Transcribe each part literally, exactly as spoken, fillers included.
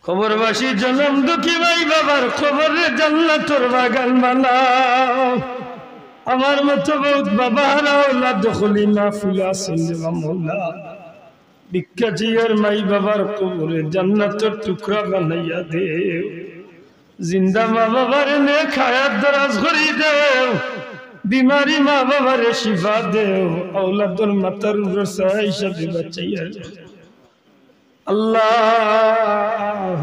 কবরবাসী জনম দুঃখী মাই বাবার কবররে জান্নাতর বাগান বানাও। আমার মতো বউত বাবাহারা আওলাদ অকল ই মাহফিলো আছইন রে বা মওলা। ভিক্ষা চাইয়ার মাই বাবার কবররে জান্নাতর টুকরা বানাইয়া দেও। জিন্দা মা বাবারে নেক হায়াত দরাজ করি দেও। বিমারি মা বাবারে শিফা দেও। আওলাদর মাথার উপর ছায়া হিসাবে বাঁচাইয়া রাখো। আল্লাহ,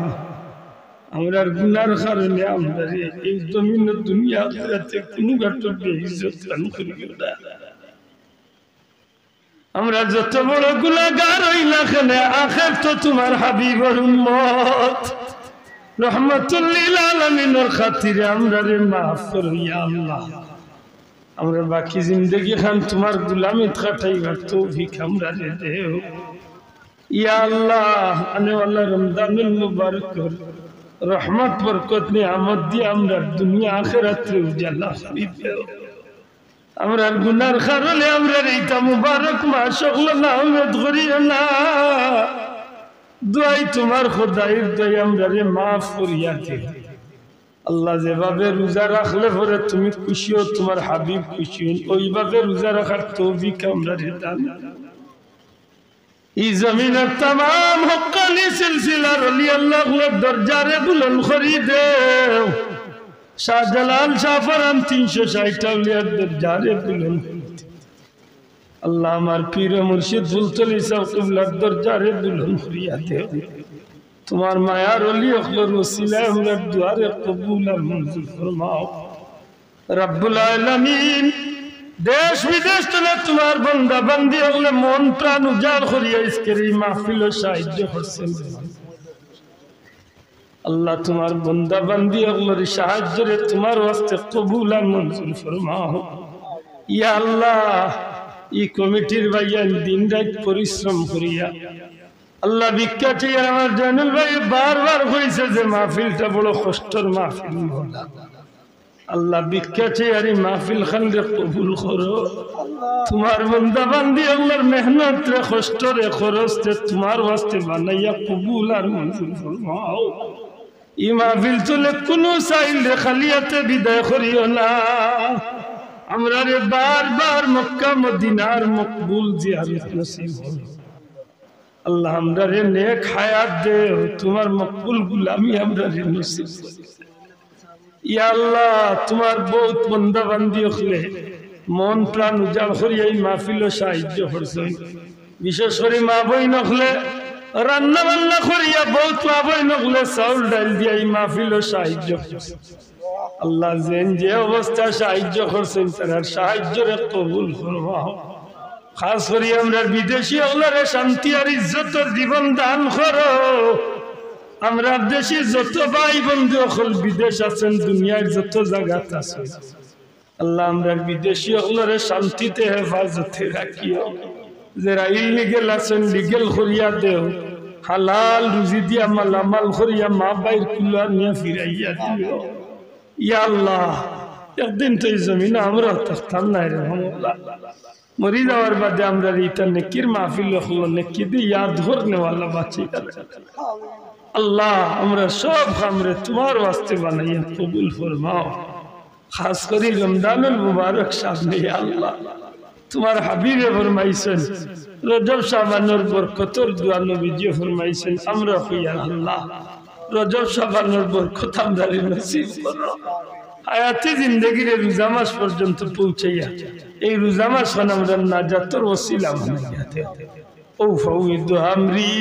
আমরার গুনার কারণে আমরারে এই জমিনো দুনিয়া আখিরাতে কুনু ঘাটো বেইজ্জত দান করিও না। আমরা যত বড় গুনাগার অই না কেনে, আখের তো তুমার হাবিবর উম্মত। রহমাতুল লিল আলামিনর খাতিরে আমরারে মাফ করো, ইয়া আল্লাহ। আমরার বাকি জিন্দেগি খান তুমার গুলামিত কাটাইবার তৌফিক আমরারে দেও। ইয়া আল্লাহ, আনেওয়ালা রমজানুল মুবারকর রহমত বরকত নিয়ামত দিয়া আমরার দুনিয়া আখিরাতরে উজালা করি দেও। আমরার গুনার কারণে আমরার ইতা মুবারক মাস অকলো নাউমেদ করিও না। দোয়াই তুমার, খোদাইর দোয়াই, আমরারে মাফ করিয়া দেও। আল্লাহ, যেভাবে রোজা রাখলে পরে তুমি খুশি অও, তুমার হাবিব খুশি অইন, ওইভাবে রোজা রাখার তৌফিক আমরারে দান। ই জমিনর তামাম হক্কানি সিলসিলার অলি আল্লাহ অকলর দরজারে বুলন্দ করি দেও। শাহজালাল শাহপরান তিনশো ষাইট আউলিয়ার দরজারে বুলন্দ করি দেও। আল্লাহ, আমার পীর মুর্শিদ ফুলতলি ছাব কিবলার দরজারে বুলন্দ করিয়া দেও। তুমার মায়ার অলি অকলর উসিলায় আমরার দোয়ারে কবুল আর মঞ্জুর ফরমাও। রব্বুল আলামিন, দেশ বিদেশ তনে তুমার বন্দা বান্দি অকলে মন প্রাণ উজাড় করিয়া আইজকের ই মাহফিলো সাহায্য করছইন। আল্লাহ, তুমার বন্দা বান্দি অকলর সাহায্যরে তুমার ওয়াস্তে কবুল আর মঞ্জুর ফরমাও। ইয়া আল্লাহ, ই কমিটির ভাইয়াইন দিন রাইত পরিশ্রম করিয়া আল্লাহ, ভিক্ষা চাইয়ার আমার জয়নুল ভাই বারবার কইছে যে মাহফিলটা বড় কষ্টর মাহফিল, মওলা। আল্লাহ, ভিক্ষা চাইয়ার ই মাহফিল খানরে কবুল করো। তুমার বন্দা বান্দি অকলর মেহনতরে, কষ্টরে, খরচরে তুমার ওয়াস্তে বানাইয়া কবুল আর মঞ্জুর ফরমাও। ই মাহফিল তনে কুনু সাইলরে খালি আতে বিদায় করিও না। আমরারে বারবার মক্কা মদিনার মকবুল জিয়ারত নসিব করো। আল্লাহ, আমরারে নেক হায়াত দেও, তুমার মকবুল গুলামি আমরারে নসিব করো। ইয়া আল্লাহ, তুমার বউত বন্দা বান্দি অকলে মন প্রাণ উজাড় করিয়া ই মাহফিলো সাহায্য করছইন। বিশেষ করি মা বইন অকলে রান্না বান্না করিয়া, বউত মা বইন অকলে চাউল ডাইল দিয়া ই মাহফিলো সাহায্য করছইন। আল্লাহ, যেন যে অবস্থা সাহায্য করছইন, তারার সাহায্যরে কবুল ফরমাও। খাস করি আমরার বিদেশি অকলরে শান্তি আর ইজ্জতর জীবন দান করো। আমরার দেশি যত ভাই বন্ধু অকল বিদেশ আছইন, দুনিয়ার যত জাগাত আছইন, আল্লাহ, আমরার বিদেশি অকলরে শান্তিতে হেফাজতে রাখিও। যেরা ইলিগেল আছইন, লিগেল করিয়া দেও। হালাল রুজি দিয়া মালামাল করিয়া মা ভাইর কুলা নিয়া ফিরাইয়া দিও। ইয়া আল্লাহ, একদিন তো ই জমিনো আমরা থাকতাম নায় রে মওলা। মরি যাওয়ার বাদে আমরারে ইতা নেকির মাহফিল অকলো নেকি দি ইয়াদ করনেওয়ালা বানাইয়া রাখো। আল্লাহ, আমরার সব কামরে তুমার ওয়াস্তে বানাইয়া কবুল ফরমাও। খাস করি রমজানুল মুবারক সামনে, ইয়া আল্লাহ, তুমার হাবিবে ফরমাইছইন, রজব শাবানর বরকতর দোয়া নবীজিয়ে ফরমাইছইন, আমরা কইয়ার আল্লাহ, রজব শাবানর বরকত আমরারে নসিব করো। হায়াতে জিন্দেগিরে রোজা মাস পর্যন্ত পৌঁছাইয়া এই রোজা মাস খান আমরার নাজাতর ওসিলা বানাইয়া দেও। أفوض أمري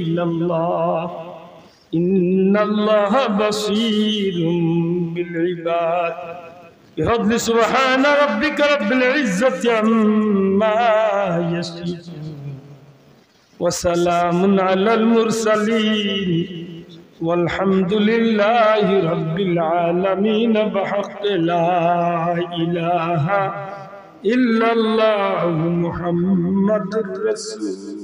إلى الله إن الله بصير بالعباد. بفضل سبحان ربك رب العزة عما يصفون وسلام على المرسلين والحمد لله رب العالمين بحق لا إله إلا الله محمد رسول